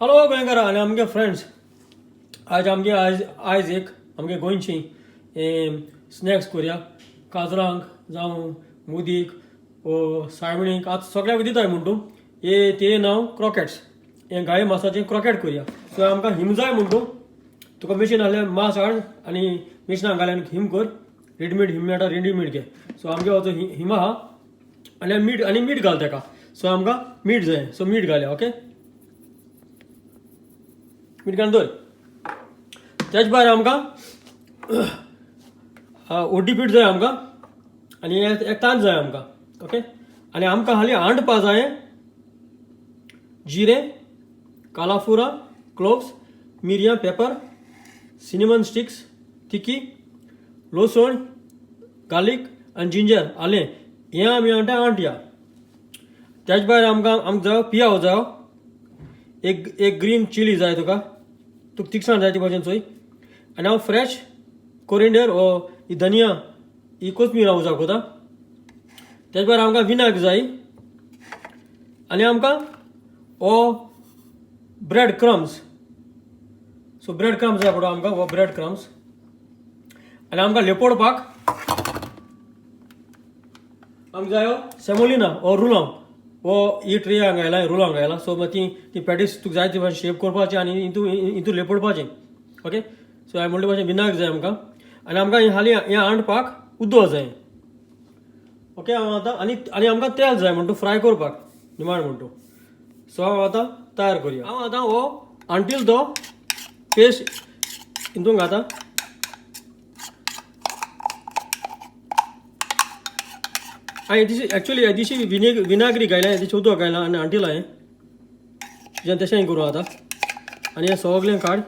Hello गोंयकारा आनी आमगे friends, आज आमगे आयज आयज एक आमगे गोंयची स्नॅक्स करुया. काजरांक जावं मुदीक वो सायमणीक आतां सगळ्याक दिताय म्हण तूं हे ते नांव क्रॉकेट्स. हे गाय मासाचे क्रॉकेट करुया. सो आमकां हिम जाय म्हण तूं तुका मिशीन आहल्यार मास हाड आनी मिशिनाक घाल आनी हिम कर. रेडीमेड हिम मेळटा, रेडीमेड घे. सो आमगे हो हिम आहा आनी मीठ, आनी मीठ घाल तेका. सो आमकां मीठ जाय, सो मीठ घालया. ओके, मीठ घालून दवर. त्याच भायर आमकां ओड्डी पीठ जाय आमकां आनी एक तांत जाय आमकां. ओके, आनी आमकां हाली हांडपा जाय जिरें, कालाफुरा, क्लोव्स, मिरयां, पेपर, सिनेमन स्टिक्स, तिकी, लसण, गार्लीक आनी जिंजर, आलें. हें आमी म्हणटा आंटया. त्याच भायर आमकां आमकां जायो पियाव जायो, एक एक ग्रीन चिली जाय तुका, तुका तिखसाण जाय ती भाशेन चोय. आनी हांव फ्रेश कोरिंडर ओ ही धनिया, ही कोथमीर हांव उजाक कोता. त्याच भायर आमकां विनाग जाय आनी आमकां हो bread crumbs. So bread crumbs जाय पडो आमकां, हो ब्रेड क्रम्स. आनी आमकां लेपोडपाक आमकां जायो सेमोलिना हो रुलांव, हो ही ट्रे हांगा घायला, रुलांव घायला. सो मागीर ती ती पॅटीस तुका जाय ती भाशेन शेप करपाची आनी हितू हितू लेपोडपाची. ओके, सो हांवें म्हणले भाशेन विनाग जाय आमकां आनी आमकां हें हालीं हें हांडपाक उदक जाय. ओके, हांव आतां आनी आनी आमकां तेल जाय म्हणटू फ्राय करपाक निमाण म्हणटू. सो हांव आतां तयार करुया. हांव आतां हो आंटील तो पेस्ट हितून घाता. हांवें येदीशी एक्चुली येदीशी विनागरी घायल्या, येदीशी उदक घायलां आनी आंटीला हें तुज्यान तशें करूं आतां. आनी हें सगळें काड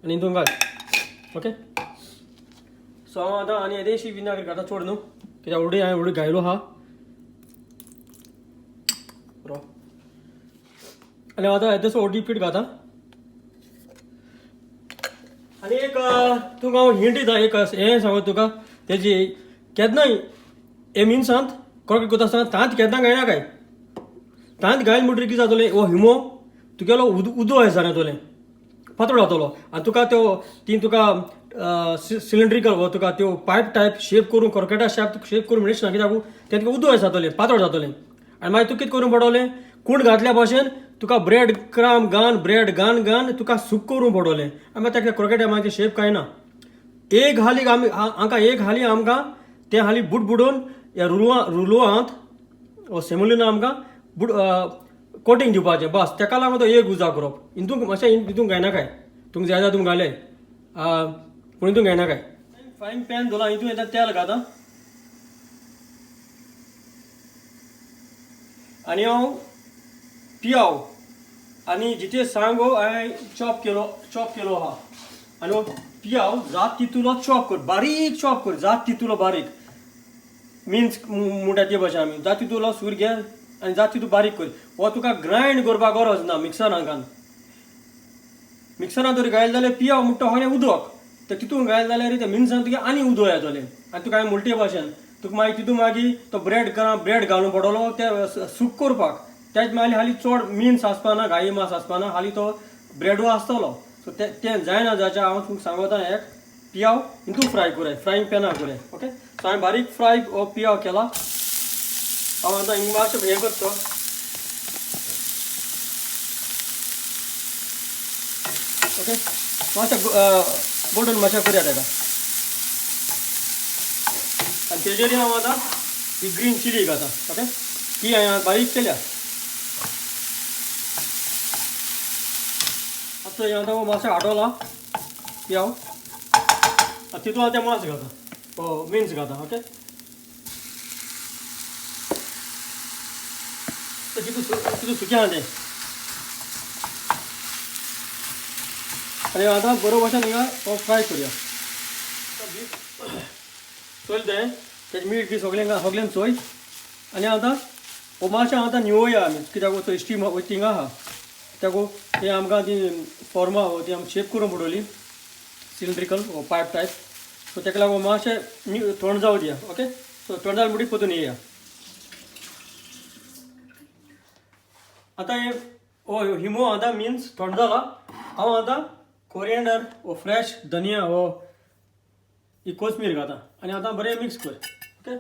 आनी हितून घाल. ओके, सो हांव आतां आनी येदेशी विनागरी घाता, चड न्हू कित्याक ऑलरेडी हांवें ऑलरेडी घायलो आहा रो. आनी हांव आतां येदेसो ओडी पीठ घाता. आनी एक तुका हांव हिंट दिता, एक हें सांगता तुका, तेजी केन्नाय हे मिनसांत क्रॉकेट करता आसतना तांत केन्ना घायना काय. तांत घायल म्हणटकीर कितें जातलें, हो हिमो तुगेलो उदो आसा जातलें, पातळ जातलो आनी तुका त्यो ती तुका सिलिंड्रिकल हो तुका त्यो पायप टायप शेप करून क्रॉकेटा शेप शेप करून मेळच ना, कित्याक तें तुका उदो जातलें, पातळ जातलें. आनी मागीर तुका कितें करूंक पडटलें, कूण घातल्या भाशेन तुका ब्रेड क्राम घान ब्रेड घान घान तुका सूक करूंक पडटलें. आनी मागीर ताका क्रॉकेटा मागीर शेप कांय ना. एक हाली आमी हांकां एक हाली आमकां तें हाली बुट बुडोवन ह्या रुलवांत हो सेमोलिना आमकां बुड कोटींग दिवपाचें बस. तेका लागून तो एक उजा करप. हितूंक मातशें हितूंक घायना काय, तुमकां जाय जाल्यार तुमी घाले, पूण हितूंक घायना काय. फ्रायंग पॅन दवरलां, हितून येता तेल घाता आनी हांव पियाव आनी जिते सांगो हांवें चॉप केलो, चॉप केलो आहा. आनी हो पियाव जात तितूलो चॉप कर, बारीक चॉप कर, जात तितूलो बारीक मिन्स म्हणटा ते भाशेन आमी जात तितूलो सूर घे आनी जात तितू बारीक कर. हो तुका ग्रायंड करपाक गरज ना मिक्सरान घाल. मिक्सरान जर घायल जाल्यार पियाव म्हणटा होलें उदक, ते तितून घायल जाल्यार ते मिन्सान तुगे आनी उदक येतलें. आनी तुका हांवें म्हणटे भाशेन तुका मागीर तितून मागीर तो ब्रेड ब्रेड घालून पडटलो ते सूक करपाक. त्याच मागीर हालीं चड मिन्स आसपाना, गाई मास आसपाना, हालीं तो ब्रेडू आसतलो. सो तें जायना जाच्या हांव तुमकां सांगता, एक पियाव हितून फ्राय कोराय, फ्रायंग पॅनार कोराय. ओके, सो हांवें बारीक फ्राय हो पियाव केला. हांव आतां हिंगा मातशें हें करता. ओके, मातशें गोल्डन मातशें करुया तेका. आनी तेजेर हांव आतां ही ग्रीन चिली घाता. ओके, ती हांवें बारीक केल्या. आतां हें आतां मातशें आटोला पियाव, आतां तितून हांव तें मांस घाता, मिन्स घाता. ओके, तितू तितू सुकें आहा तें. आनी आतां बरो भाशेन हिंगा हो फ्राय करुया. चोयल तें तेजें मीठ बी सगळें सगळ्यान चोय. आनी आतां हो मातशें आतां निवोया आमी, कित्याक तो स्टीम थिंगा आहा, कित्याक तें आमकां ती फॉर्मा ती आमकां शेप करूंक पडटली सिलिंड्रिकल हो पायप टायप. सो तेका लागून मातशें थंड जावं दिया. ओके, सो थंड जालें म्हणटकीर परतून येया. आतां हें ओ हिमो आतां मिन्स थंड जाला. हांव आतां कोरिएंडर ओ फ्रेश धनिया ओ ही कोथमीर घाता आनी आतां बरें मिक्स कर. ओके,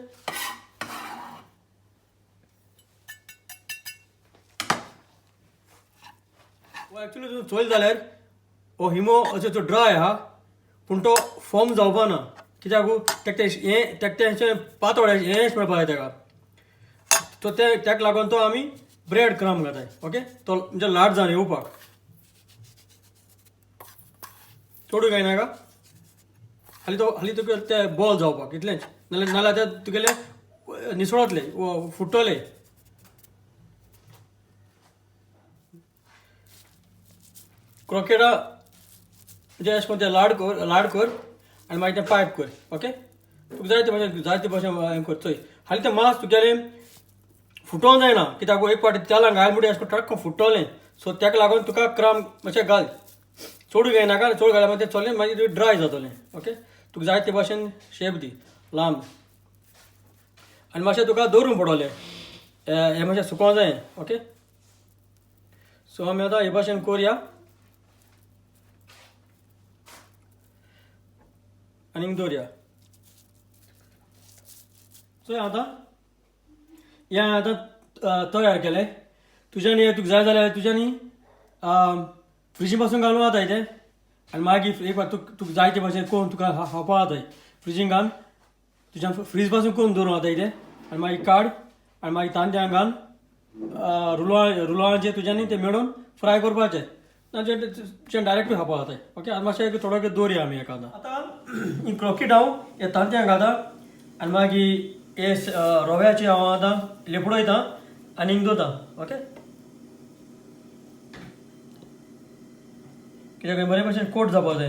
एक्चुली तूं चोयल जाल्यार हो हिमो असो तो ड्राय आहा, पूण तो फॉर्म जावपा ना, कित्याक तेका तें हें तेका तें अशें पातळ हें मेळपा जाय तेका. सो ते तेका लागून तो आमी ब्रेड क्रम घाताय. ओके, तो म्हणजे लाड जावन येवपाक चडूय काय नाका. हाली तो हाली तुका ते बॉल जावपाक इतलेंच, नाल्यार नाल्यार ते तुगेले निसळतले फुट्टले. क्रोकेटा म्हणजे अशें करून ते लाड कर, लाड कर आनी मागीर तें पायप कर. ओके, तुका जाय ते भशेन, जाय ते भशेन हें कर. चोय हाली तें मांस तुगेलें फुटोंक जायना, कित्याक एक फावटी तेलान घायल म्हणटकीर अशें करून टक्क फुट्टलें. सो तेका लागून तुका क्रम मातशें घाल, चडूय घायनाका, चड घाल्यार मागीर तें चोलें मागीर ड्राय जातलें. ओके, तुका जाय ते भशेन शेप दी लांब आनी मातशें तुका दवरूंक पडटलें, हें मातशें सुकोंक जाय. ओके, सो आमी आतां हे भाशेन करया आनीक दवरया. चोय आतां हें आतां तयार केलें तुज्यानी, तुका जाय जाल्यार तुज्यानी फ्रिजी पासून घालूं जाताय तें, आनी मागीर एक फावट तुका जाय ते भाशेन करून तुका खावपा जाताय. फ्रिजीन घाल, तुज्यान फ्रीज पासून करून दवरूं जाताय तें, आनी मागीर काड आनी मागीर तांत्यां घाल, रुलांचेर तुज्यानी तें मेळून फ्राय करपाचें, ना तुज्यान डायरेक्टूय खावपा जाताय. ओके, आनी मातशें थोडो दवरया आमी एका. आतां ही क्रोकेट हांव हे तांत्यां घालता आनी मागीर हे रव्याचे हांव आतां लेपडयता आनी हिंग दवरता. ओके, कित्याक बरे भशेन कोट जावपा जाय.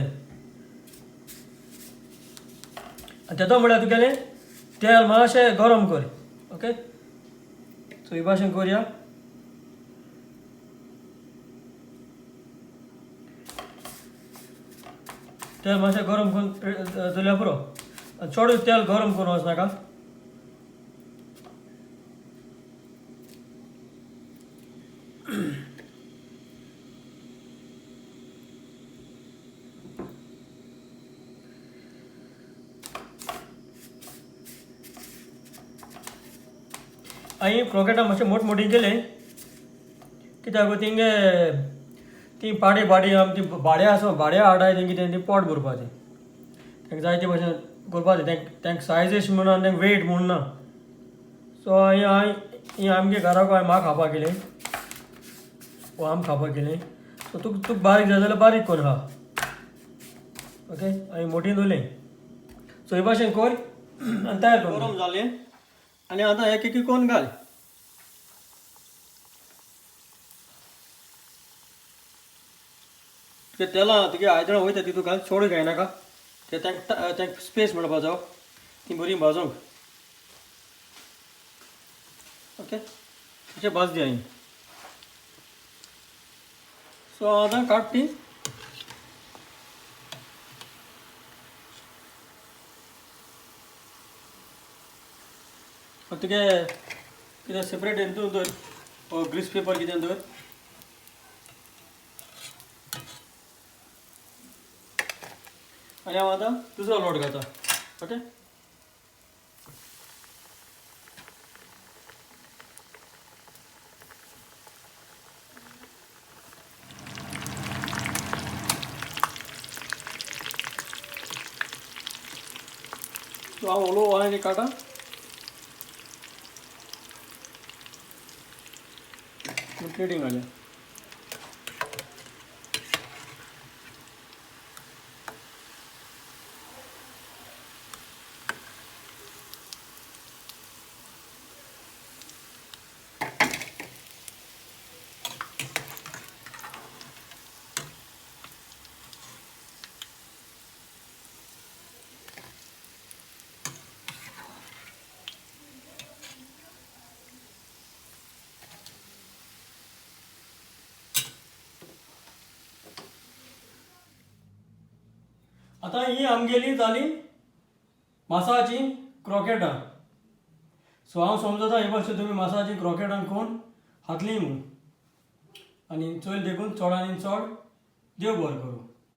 आनी तेतो म्हळ्यार तुगेलें तेल मातशें गरम कर. ओके, सो ही भाशेन करया. तेल मातशें गरम करून दवरल्यार पुरो, चड तेल गरम करून वचनाका. हांवें क्रोकेटां मातशें मोट मोटी केलें, कित्याक तिंगे ती पाडी पाडी आम ती भाड्या आसा, भाड्या हाडाय तेंगे कितें ती पोट भरपाचें, तांकां जाय ते भशेन करपाचें, तांकां सायज अशें म्हणून आनी तांकां वेट म्हूण ना. सो हांवें हांवें ही आमगे घराक हांवें म्हाका खावपाक केलें वो आम खावपाक केलें. सो तुका तुका बारीक जाय जाल्यार बारीक करून खा. ओके, हांवें मोटी दवरलें. सो हे भाशेन कर आनी तयार कर. गरम जालें आनी आतां एक एक कोन घाल. तुगे तेलां तुगे आयदनां वयता तितूंत घाल, चड घायनाका, ते तांकां तांकां स्पेस मेळपा जावो ती बरी भाजूंक. ओके, अशें भाज दी हांवें. सो हांव आतां काड ती. तुगे कितें सेपरेट हितून दवर, ग्रीस पेपर कितें दवर. आनी हांव आतां दुसरो लोट घालता. ओके, सो हांव ओलो आनी काडटा. प्लेटींग घालया. आतां ही आमगेली जाली मासाची क्रोकेटां. सो हांव समजता हे भाशेन तुमी मासाची क्रोकेटां कोण खातली म्हूण. आनी चोयल देखून चड आनी चड देव बरो करूं.